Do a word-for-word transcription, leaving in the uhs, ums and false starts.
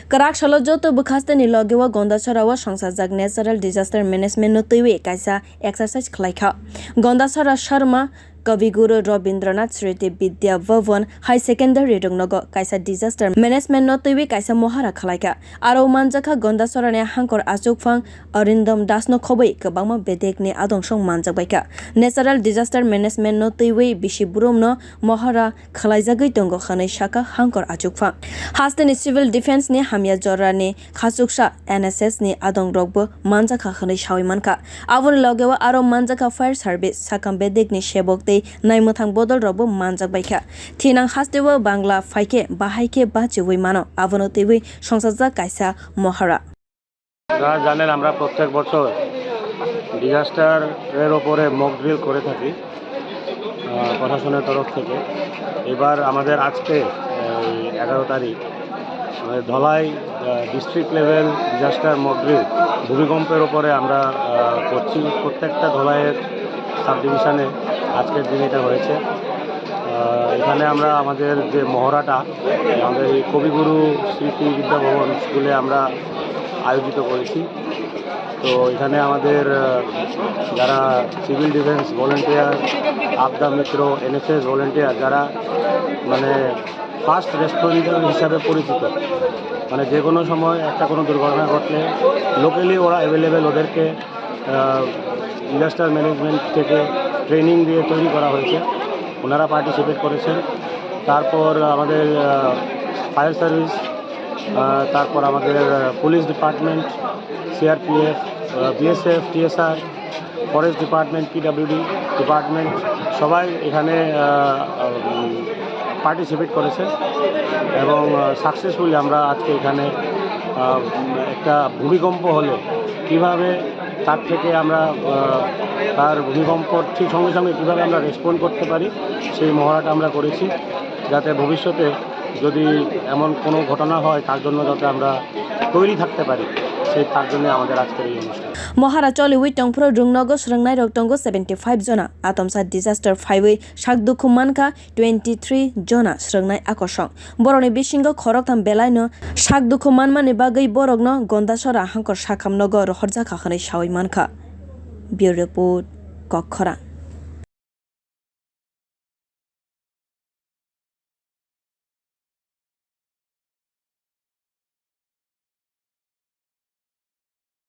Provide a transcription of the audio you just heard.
Kwrak salo joto bwkhasteni logeo Gondasora o songchajak Natural Disaster Management no twiwi kaisa exercise khlaikha. Gondasora Sharma Kaviguru Rabindranath Smriti Vidya Bhavan High Secondary rwngnogo kaisa disaster management no twiwi kaisa mohara khlaikha. Aro manjakha Gondasorani hangkor achukphang Arindam Das no khobwi kwbangma bedekni adong song manjakbaikha. Natural Disaster Management no twiwi bisi burumno mohara khwlaijagwi tongo hwnwi sakha hangkor achukphang. Hasteni Civil Defence ni hamya jorani khachuksa N S S ni adongrokbo manjakha hwnwi sawi mankha. Aboni logeo aro manjakha Fire Service, sakam bedekni sebok tei naimwthang bodolrokbo manjakbaikha. Thinang hasteo Bangla phaikhe bahaikhe bachiwi mano, abono twiwi songchajak kaisa mohara. আপনারা জানেন, আমরা প্রত্যেক বছর ডিজাস্টারের ওপরে mock drill করে থাকি, আহ, প্রশাসনের তরফ থেকে। এবার আমাদের আজকে, এই এগারো তারিখ, আমাদের Dhalai, ah, district level disaster mock drill ভূমিকম্পের ওপরে আমরা, আহ, করছি। প্রত্যেকটা ধলাইয়ের সাব ডিভিশনে আজকের দিন এটা হয়েছে। আহ, এখানে আমরা আমাদের যে মহড়াটা, আমাদের এই কবিগুরু স্মৃতি বিদ্যাভবন স্কুলে আমরা আয়োজিত করেছি। তো এখানে আমাদের, আহ, যারা সিভিল ডিফেন্স ভলেন্টিয়ার, আপদা মিত্র, এন এস এস ভলেন্টিয়ার, যারা মানে ফার্স্ট রেসপন্ডার হিসাবে পরিচিত, মানে যে কোনো সময় একটা কোনো দুর্ঘটনা ঘটলে লোকালি ওরা অ্যাভেলেবেল, ওদেরকে, আহ, ডিজাস্টার ম্যানেজমেন্ট থেকে ট্রেনিং দিয়ে তৈরি করা হয়েছে, ওনারা পার্টিসিপেট করেছেন। তারপর আমাদের, আহ, ফায়ার সার্ভিস, আহ, তারপর আমাদের, ah, police department, C R P F, ah, B S F, T S R, forest department, P W D department, সবাই এখানে, আহ, উম, পার্টিসিপেট করেছে এবং, আহ, সাকসেসফুলি আমরা আজকে এখানে, আহ, একটা ভূমিকম্প হলে কিভাবে তার থেকে আমরা, আহ, তার ভূমিকম্পর ঠিক সঙ্গে সঙ্গে কিভাবে আমরা রেসপন্ড করতে পারি, সেই মহড়াটা আমরা করেছি, যাতে ভবিষ্যতে যদি এমন কোনো ঘটনা হয়, তার জন্য যাতে আমরা তৈরি থাকতে পারি, সেই, তার জন্য আমাদের আজকের এই অনুষ্ঠান। Mohara choliwi tongphuru rwngnogo swrwngnairok tongo seventy five jona, atomsa disaster phaiwi sak dukhu mankha twenty three jona swrwngnai akosong. Borokni bisingo khoroktham belaino sak dukhu manmani bagwi borokno Gondasora hangkor sakhamnogo rohorjakha hwnwi sawi mankha. Bureau Report, Kokkhorang.